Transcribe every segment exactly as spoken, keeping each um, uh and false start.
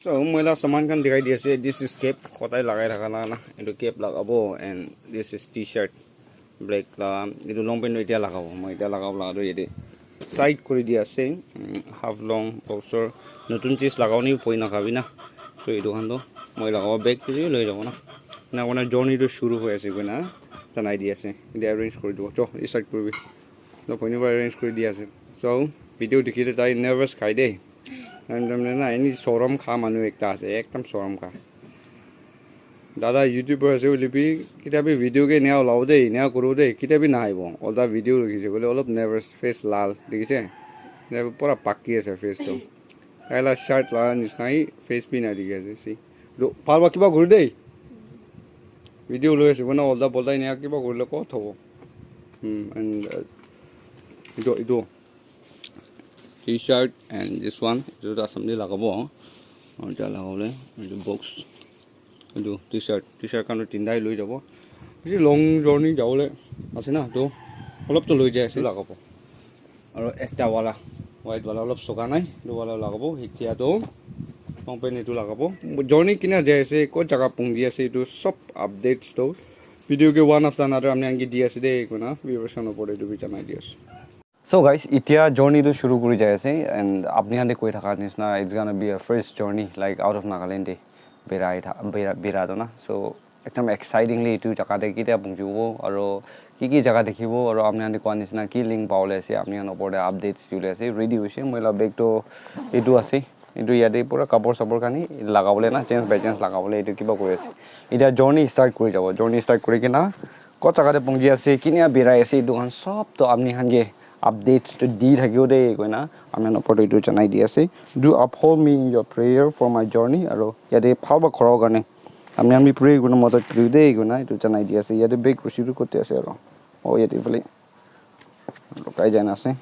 So, moi la saman khan dikhai di ase. This is cap, kotai lagai thaka la na. Etu cap lagabo and this is t-shirt black la. Etu long pant toh etia lagabo. Moi etia lagabo laga toh yate side kuri di ase. Mm, half long boxer. Notun chis lagabo ni poi na khabi na. So, etu khan toh moi lagabo bag te bi loi jabo na. Na kona journey toh shuru hoi ase koina janai di ase. Etia arrange kuri dibo. Cho, e side kuri bi. Toh bhoni para arrange kuri di ase. So, video dikhi le tai nervous khai de. And, and, and, any sorom kha manu ekta ase, ekdam sorom kha. Dada YouTuber ase hoile bi, kitabi video ke nia ulabo de, nia kuru de, kitabi na aibo. Olta video likhi se bole olop nervous, face lal, dikhi se? Nia pura paki ase face to. Kaila shirt la nisna hi face bi na dikhi ase, see. Do, palwa kiba kuru de. Video loi ase, bona olta bolta nia kiba kuru le ko thobo. Hmm, and, uh, idu, idu. T-shirt and this one, etu tu assembly lagabo. Aru ja lagabole, etu box. Etu t-shirt, t-shirt khan tu tinta loi jabo. Bishi long journey jabole ase na, to olop to loi jai ase lagabo. Aru ekta wala, white wala olop soka nai, etu wala lagabo. Etia to long pant etu lagabo. Journey kina jai ase, ko jaga pungji ase, etu sob updates to video ke one after another apni khan ke di ase de, koina viewers khan opor te etu bi janai di ase. So guys, itia journey tu shuru kuri jai ase and apni khan te koi thaka nisna, it's gonna be a first journey like out of Nagaland te berai tha, bera, bera to na. So ekdam excitingly etu jaga te kitia pungjibo aro ki ki jaga dikhibo aro apni khan te koa nisna ki link pabole ase apni khan opor te updates dibole ase. Ready hoise, moi la bag to etu ase, etu yate pura kapur sapur khan hi lagabole na, chance by chance lagabole etu kiba kuri ase. Itia journey start kuri jabo, journey start kuri kena kot jaga te pungji ase, kinia berai ase, etu khan sob to apni khan ke updates to di thakibo de koina apni khan opor te etu janai di ase. Do uphold me in your prayer for my journey. Aro yate bhal para khara hobo karne apni khan bi pray kurina madad kuribo de koina etu janai di ase. Yate bag rusi tu kote ase aro? Oh, yate phale lukai jai na ase.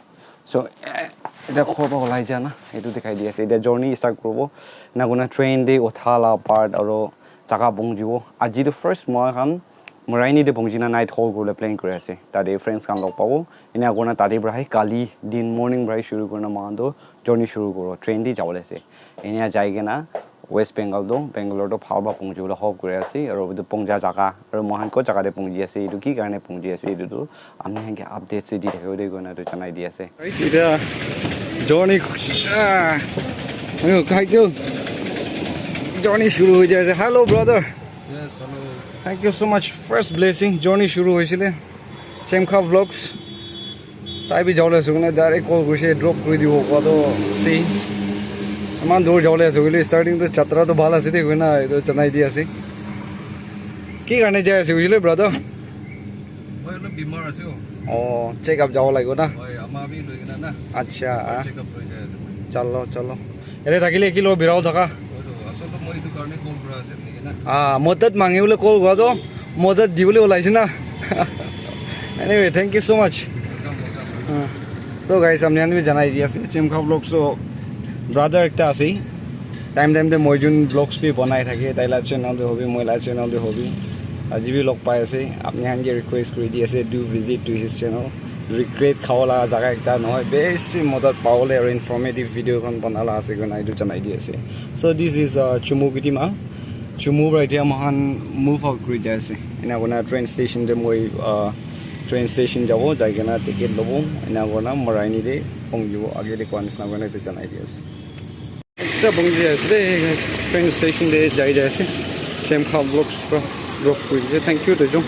So, eh, etia ghor para olai ja na, etu dikhai di ase. Etia journey start kuribo. Ena kurina train te utha la part aro jaga pungjibo. Aji tu first moi khan Moraini te pungji na night hold kuribole plan kuri ase. Tate friends khan log pabo. Ena kurina tate para hai kali din morning para shuru kurina moi khan tu journey shuru kuribo. Train te jabole ase. Ena jai kena West Bengal tu, Bangalore tu bhal para pungji bole hope kuri ase, aro etu pungja jaga, aro moi khan kot jaga te pungji ase, etu ki karne pungji ase, etu tu apni khan ke update se di thakibo de koina etu janai di ase. Guys, etia journey, ah, ayo, kai kyo? Journey shuru hoi jai ase. Hello, brother. Yes, hello. Thank you so much. First blessing, journey shuru hoisile. Chemkha Vlogs. Tai bi jabole ase koina direct call kurise, drop kuri dibo koa toh ase. Iman dur jabole ase koile starting toh jatra toh bhal ase de koina etu janai di ase. Ki karne jai ase koile brother? Moi olop bimar ase o. Oh, check up jabo lagibo na? Hoi, ama bi loi kena na. Acha, ah. Check up loi jai ase moi. Chalo, chalo. Yate thakile ki lo birao thaka? Hoi to, asol to moi etu karne call kura ase naki na. Ah, madad mangi bole call kura toh, madad dibole olaise na. Anyway, thank you so much. Welcome, welcome. Ah. So guys, apni khan bi janai di ase, Chemkha Vlogs to brother ekta ase. Time time te moi jun vlogs bi banai thake, tai la channel te hobi, moi la channel te hobi. Aji bi log pai ase, apni khan ke request kuri di ase, do visit to his channel. Regret khabo laga jaga ekta nohoi, bishi madad pabole aro informative video khan bana la ase koina etu janai di ase. So this is, uh, Chumukedima. Chumu para etia moi khan move out kuri jai ase. Ena kurina train station te moi, uh, train station jabo, jai kena ticket lobo. Ena kurina Moraini te pongjibo, age te koa nisna kurina etu janai di ase. Ekta pongji ase de, train station te jai jai ase. Chemkha Vlogs para drop kuri dise. Thank you, Tejong.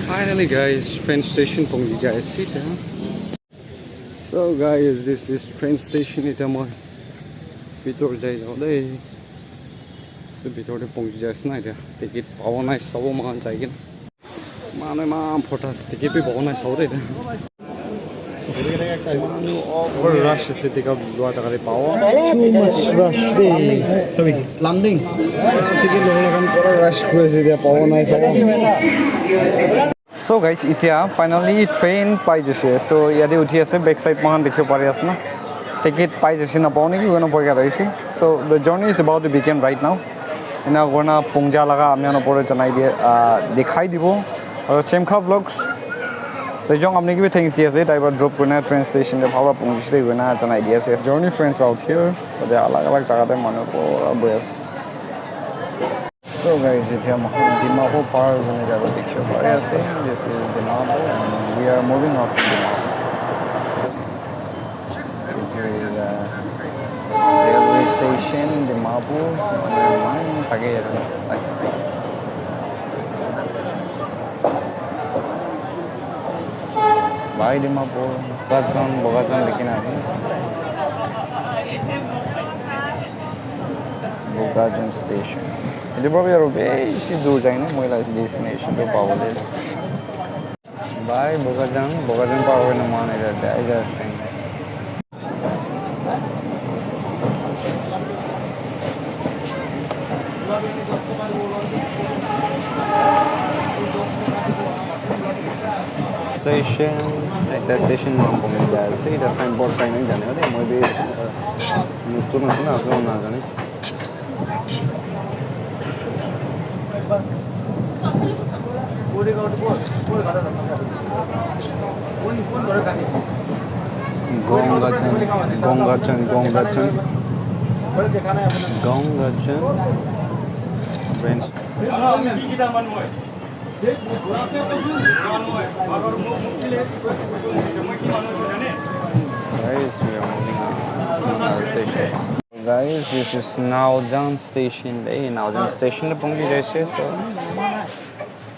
Finally, guys, train station pongji jai ase etia. So, guys, this is train station. Etia moi bitor jai jabo de. Bitor te pongji jai ase na etia. Ticket pabo nai sabo moi khan jai kena. Manu eman bhorta ase, ticket bi pabo nai sabo de. Manu over rush ase, ticket lua jaga te pabo. Too much rush de. Sorry, Lumding. Ticket lobo laga khan pura rush kuri ase, etia pabo nai sabo. So guys, etia finally train pai jaise. So yate uthi ase, back side moi khan dikhibo pari ase na. Ticket pai jaise na pabo naki koina bohi kena ase. So the journey is about to begin right now. Ena kurina pongja laga apni khan opor te janai diye, ah, dikhai dibo. Aru Chemkha Vlogs, Tejong apni ke bi thanks di ase, tai para drop kurina train station te bhal para pongji se koina janai di ase. Journey friends out here, tate alag alag jaga te manu pura bohi ase. So guys, etiya moikhan Dimapur par kurina jabo dikhibo pari ase. This is Dimapur and we are moving out to Dimapur. This is, uh, railway station, Dimapur. Manu eman thake yate. Bye Dimapur. Bokajan, Bokajan likhi na ase. Bokajan station. Etu para bhi aru bishi dur jai na moi laga destination tu pabole. Bye Bokajan, Bokajan par hoi na moikhan etiya jai ase. Station, ekta station naam koi kena ase, ekta signboard sai kena jane, moi bhi, uh, notun ase na, ase na jane. Gongachan, Gongachan, Gongachan, Gongachan. Friends. Guys, we are moving on to another station. Guys, this is Naojan station. Hey, Naojan station le pongji jaise, so,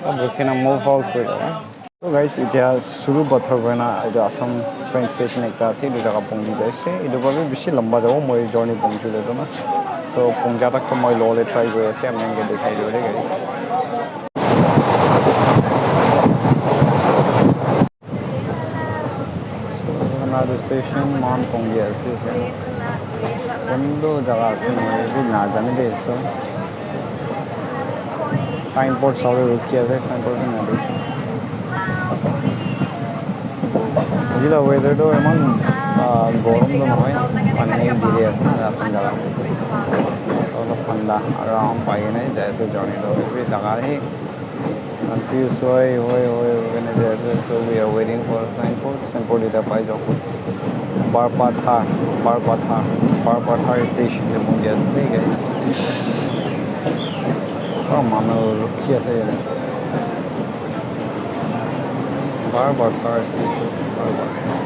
ab rukhina move out kuri dibo. So guys, etiya Suru Pathar koina etu Assam train station ekta ase, etu jaga pongji jaise. Etu para bhi bishi lamba jabo, moi journey pongji le tu na. So pongja tak to moi lobole try kuri ase, apni khan ke dikhai dibo de guys. So, another station, moikhan pongji ase, so. Kuntu jaga ase, moi bhi najane de, so. Signboard sabo rukhi ase, signboard bhi nadekhe. Aji laga weather tu eman, ah, gorom tu nohoi, pani giri ase na, Assam jaga. Olop thanda, aram pai kena jai ase, journey tu. Etu jaga he Confused hoi, hoi, hoi, hoi kena jai ase. So we are waiting for signboard. Signboard ekta pai jabo. Barpathar, Barpathar, Barpathar station te pongji ase de, guys. Pura manu rukhi ase yate. Barpathar station, Barpathar station.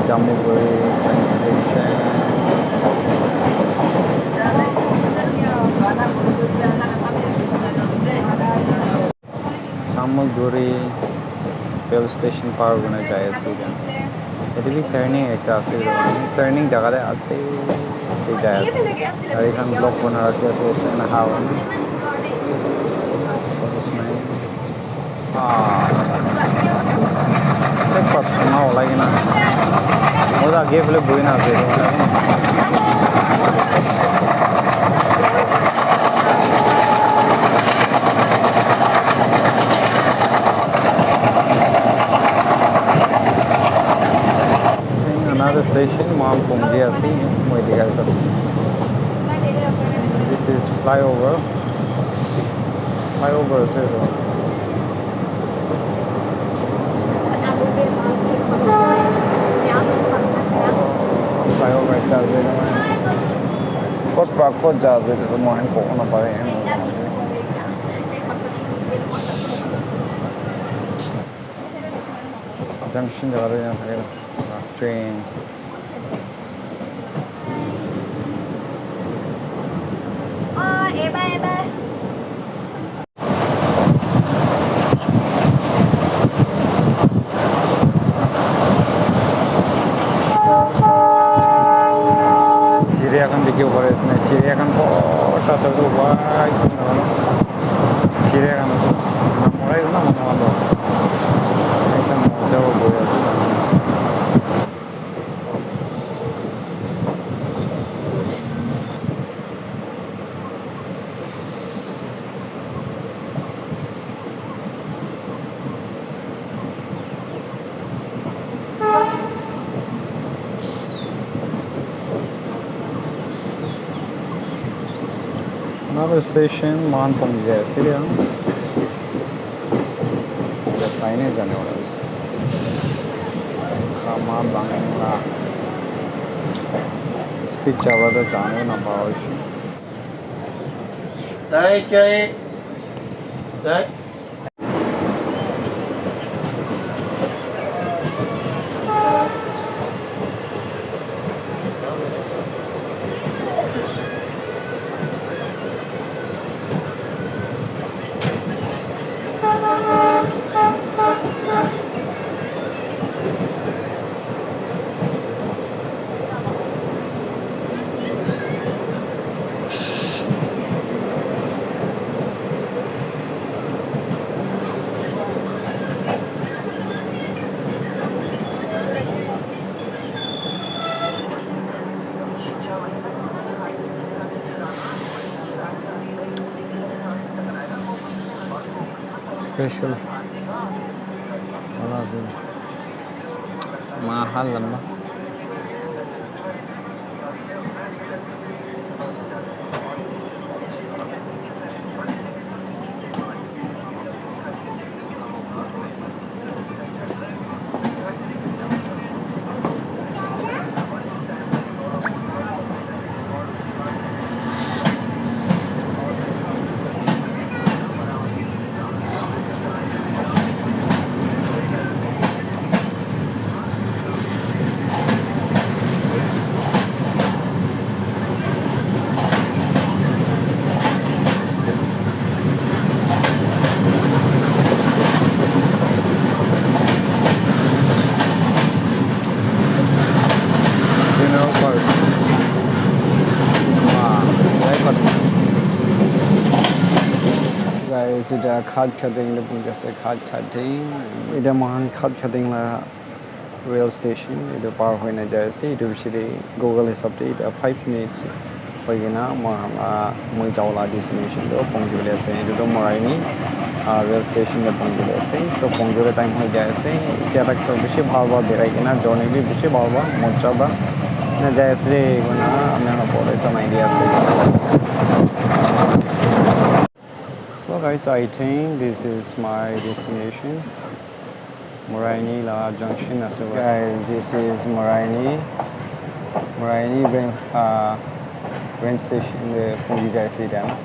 Jamaguri train station. Jamaguri rail station par kurina jai ase etia. Yate bi turning ekta ase, turning jaga te ase, ase jai ase. Gari khan block kurina rakhi ase, etu karne aha howa nai. Ah. Ekbar dhua olai kena. Moi toh age phale bohi na ase. Another station, moikhan pongji ase, moi dikhai ase. This is flyover. Flyover ase etu. Flyover ekta ase. Kot pra kot ja ase etu tu moikhan kobo napare. Junction jaga te ena thake na train. Oh, eba, eba. Chiriya khan dikhibo pari ase na, chiriya khan bhorta ase, white khan, chiriya khan ase, morai na manu khan toh. Our station moikhan pahunchi jai ase dia. Etu sai nai jane wala ase. Khama bangla speed jaba toh jane na pa hoise. Dai chai. Dai. Special. Mahal lamba. Funeral park. Wah, jai kotha. Guys, ita khat khating te punchi ase, khat khating. Ita moikhan khat khating la rail station, etu par hoina jai ase. Etu piche te Google hisab te etu five minutes hoi kena moi khan la, moi jabo la destination toh pahunchi bole ase. Etu toh Moraini, ah, rail station te pahunchi bole ase. So, pahunchi bole time hoi jai ase. Itya tak toh bishi bhal para berai kena, journey bi bishi bhal para, moja para na jai ase koina apni khan la opor te janai di ase. So guys, I think this is my destination. Moraini la junction ase. Guys, this is Moraini. Moraini train, uh, train station te pahunchi jai ase etiya.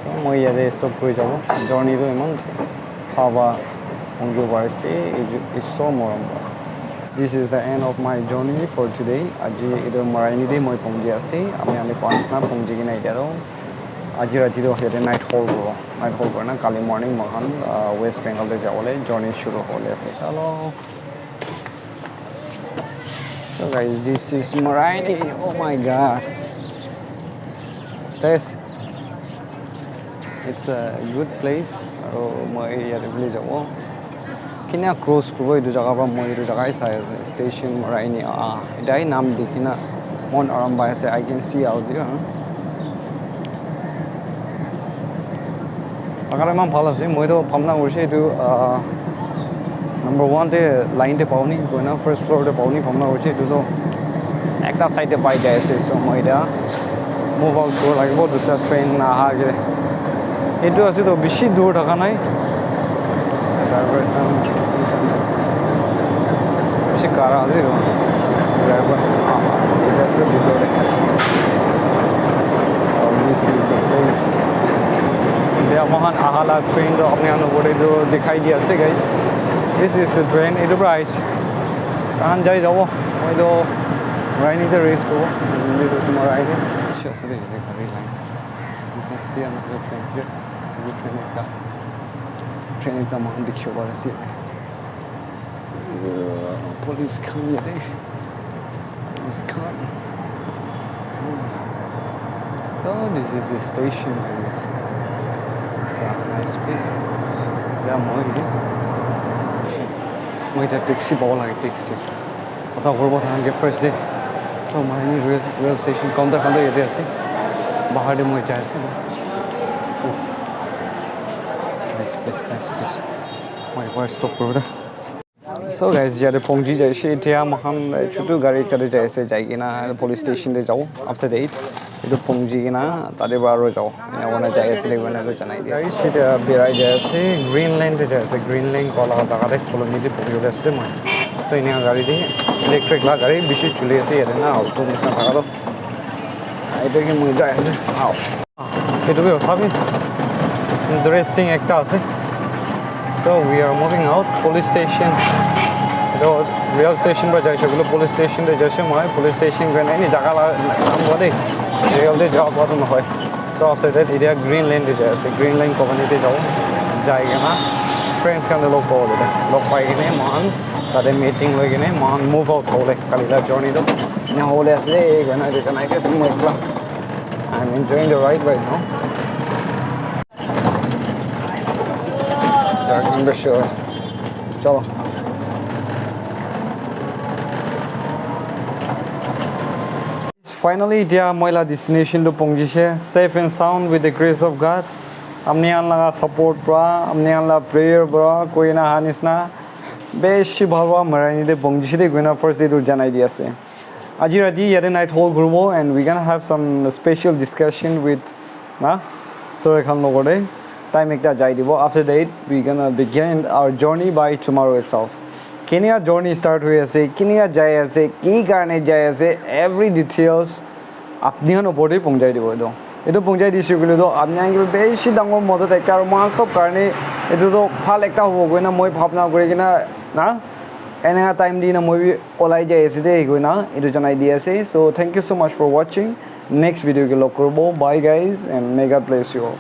So, moi yate stop kuri jabo. Journey toh eman bhal para pahunchi bo pari ase. Etu, it's so morom para. This is the end of my journey for today. Aji etu Moraini te moi pahunchi ase. Apni khan ke koa nisna pahunchi kena etiya toh aji rati toh yate night halt kuribo. Night halt kurina kali morning moi khan, ah, West Bengal te jabole journey shuru hobole ase. Chalo. So guys, this is Moraini. Oh my God. Guys, it's a good place. Aru moi yate bole jabo. Kina cross kuribo etu jaga para, moi etu jaga he sai ase. Station Moraini, ah, etu he naam dikhi na mon aram pai ase. I can see out there, huh? Jaga eman bhal ase, moi toh bhabna kurise etu, ah, number one te line te pabo ni, koina first floor te pabo ni bhabna kurise, etu toh ekta side te pai jai ase, so moi etiya move out kuribo lagibo, dusra train naha ke. Etu ase toh bishi dur thaka nai. Driver khan bishi kara ase toh. Driver, ah, ah, etu ase toh bitor te. Oh, this is the place. Etia moikhan aha la train toh apni khan logot te toh dikhai di ase, guys. This is the train. Etu para ahise. Tahan jai jabo. Moi toh Moraini te rest kuribo. This is Moraini. Bishi ase de, yate gari line. Next te another train here. Etu train ekta. Train ekta moikhan dikhibo pari ase. Uh, police khan yate. Police khan. So this is the station, guys. It's a nice place. Yeah, moi, moi ekta taxi pabo lage, taxi. Kotha kuribo thakan ke first te. So, Moraini rail, rail station counter khan toh yate ase. Bahar te moi jai ase. Uff. Nice place, nice place. Moi ekbar stop kuribo de. So guys, yate pongji jaise. Etiya moikhan, eh, chutu gari ekta te jai ase, jai kena police station te jabo after that. Etu pongji kena tate para aru jao. Ena kurina jai ase koina etu janai dia. Guys, etia birai jai ase, Green Lane te jai ase. Green Lane koa laga jaga te colony te pokibole ase de moi. So, enia gari te electric la gari bishi chuli ase yate na, auto nisina thaka toh. Etu ke moi jai ase. Aao. Etu ke uthabi. Interesting ekta ase. So we are moving out. Police station. Etu rail station para jai ase koile police station te jai ase moi. Police station koi na eni jaga la naam koi de. Rail te jabo to nohoi. So after that, etia Green Lane te jai ase. Green Lane colony te jabo. Jai kena friends khan te log pabo le. Log pai kena moikhan tate meeting loi kena moikhan move out hobole. Kali la journey to ena hobole ase. Koi na etu janai di ase moi ekla. I'm enjoying the ride right now. Dark number shows. Chalo. Finally, etia moi la destination to pongji se, safe and sound with the grace of God. Apni khan laga support pra, apni khan la prayer pra, koi na aha nisna, beshi bhal pra Mairani te pongji se de koi na first day to janai di ase. Aji rati yate night hold kuribo and we gonna have some special discussion with na sir khan logote time ekta jai dibo. After that, we gonna begin our journey by tomorrow itself. Kenia journey start hoi ase, kenia jai ase, ki karne jai ase, every details apni khan opor te pongjai dibo etu. Etu pongjai dise koile to apni khan ke beshi dangor modot ekta aru moikhan sob karne etu to bhal ekta hobo koina moi bhabna kuri kena na eneka time di na moi bi olai jai ase de koina etu janai di ase. So thank you so much for watching. Next video ke log koribo. Bye guys and may God bless you all.